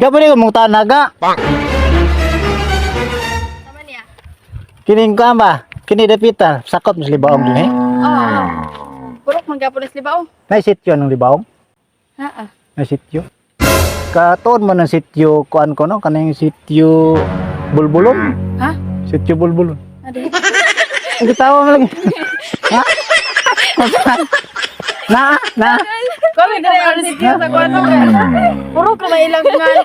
Gabali ko mong tanaga. Sama niya. Kining kuan ba? Kini dapita, sakop mas Libaong din eh. Oo. Purok man gyapon is Libaong. Nay sityo ng Libaong. Ha ah. Nay sityo. Katuon mo ng sityo kuan ko no, kaning sityo Bulbulon. Ha? Sityo Bulbulon. Adi. Ang gitawa mo lagi. Ha? Na, na. Kami dire ang sitio sa kuan mo. Purok ka may ilang nga.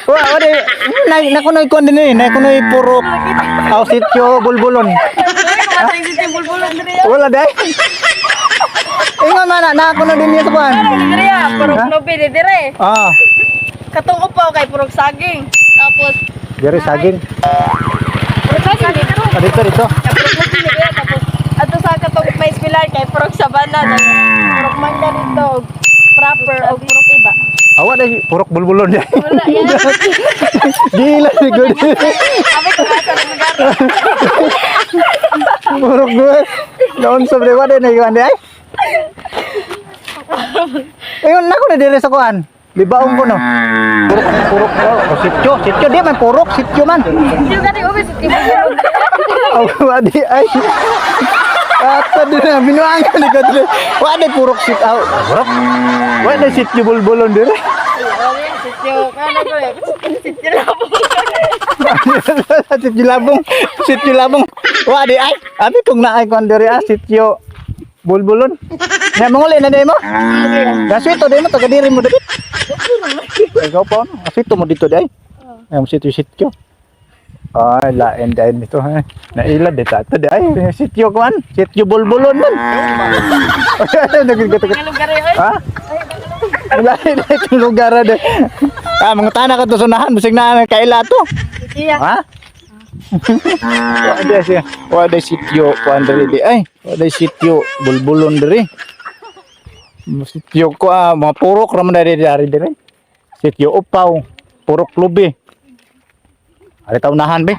Wa, wa di. Na, na kunoy kuan din eh. Na kunoy purok. Aw, sityo Bulbulon. Ay, kumatay sitio Bulbulon dire. Wala day. Ingon man na, na kuno din niya sa kuan. Ano dire ah, purok nobe ni dire. Ah, Katong upaw kay purok saging. Tapos diri saging. Purok saging dito. Ah, dito dito. Purok nobe ni dire, tapos ato sa katong may eskwelahan kay purok sabana, purok mangga dito og proper og purok iba. Awa day purok Bulbulon day. Wala yan. Gila siguro. Abi ko asa ng lugar. Purok gue. Noon sa brewa din ay kuan day. Ingon na ko na diri sa kuan. Libaong ko no. Purok purok oh, sityo, sityo di man purok, sityo man. Sitio gani ubi sitio Bulbulon. Aw, di ay. Ata di na binuang ka ni ko. Wa di purok sit aw. Purok. Wa di sityo Bulbulon dire. Wala yan, sitio. Ano ko eh? Sitio labong. Sityo Labong. Sityo Labong. Wa di ay. Abi kung naay kuan diri ah sityo Bulbulon. Na manguli na di mo. Kaswito di mo taga diri mo dapit. Ikaw pa no. Aswito mo dito di ay. Ay mo sityo sityo. Ay, lain dahil nito ha. Nailad di tato di ay. Sityo kuan, sityo Bulbulon man. Ang lugar eh. Oy. Ha? Lain na itong lugar na. Ah, mga tana ka to sunahan, bisag na kaila to. Iya. Ha? Wala siya. Wala sityo kuan diri di ay. Wala sityo Bulbulon diri. Sityo ko ah, mga purok ra man diri diri diri. Sityo Upaw, Purok Lubi. Ari taunahan be.